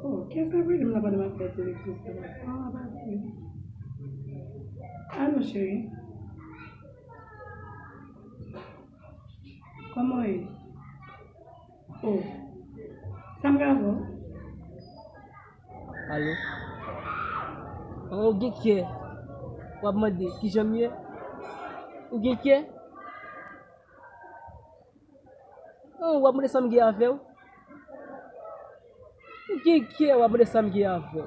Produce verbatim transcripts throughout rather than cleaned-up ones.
Oh, kiyès k ap rele m la pandan m ap fè ti lekti sa? Ah, pa vre. Alo, cheri. Kòman w ye? Oh, sa m ka avè w? Alo? An, ou gen kè. W ap mande kijan m ye? Ou gen kè? An, w ap mande sa m gen avè w? Ou gen kè, w ap mande sa m gen avè w?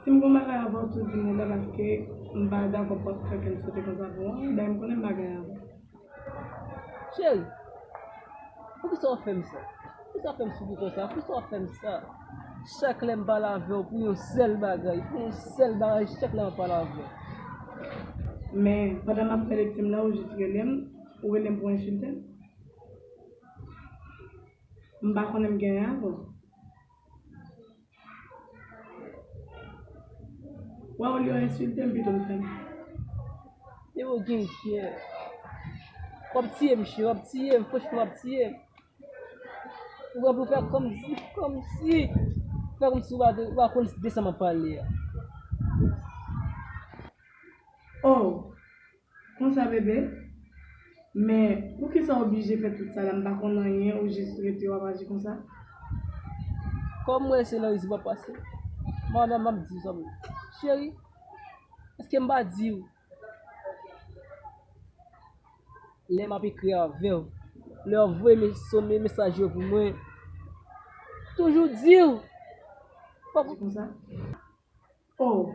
Si m gon bagay avè w, tou di m wi la, paske m pa dakò pou w ap fè kè m sote konsa pou w. Dayè, m konnen m pa gen avè w. Cheri, poukisa w fè m sa? Poukisa w fè m soufri konsa? Poukisa w fè m sa? Chak lè m pale avè w pou yon sèl bagay, pou yon sèl bagay, chak lè m ap pale avè w. Men, pandan m ap fè lekti m nan, ou jis rele m, ou rele m pou ensilte m. M pa konnen m gen avè w. Wè, olye w ensilte m, pito m fè m. Yo, gen kè. W ap tiye m, cheri, w ap tiye m, franchman, w ap tiye m. Ou pran pou fè kòmsi, kòmsi. Fè kòmsi w pa, w pa konn de sa m ap pale a. Oh, konsa, bebe? Men, poukisa w oblije fè tout sa la? M pa konn anyen, ou jis rete, w ap aji konsa? Kòm mwen se nan riz m ap pase, madanm, m ap di w sa m. Cheri, èske m pa di w? Lè m ap ekri avè w, lè w ap voye mes-, mesaj yo pou mwen, toujou di w. Fòk ou konsa? Oh,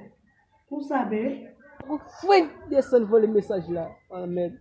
konsa, be? Fòk ou fwenk desann voye mesaj la. Anmèd.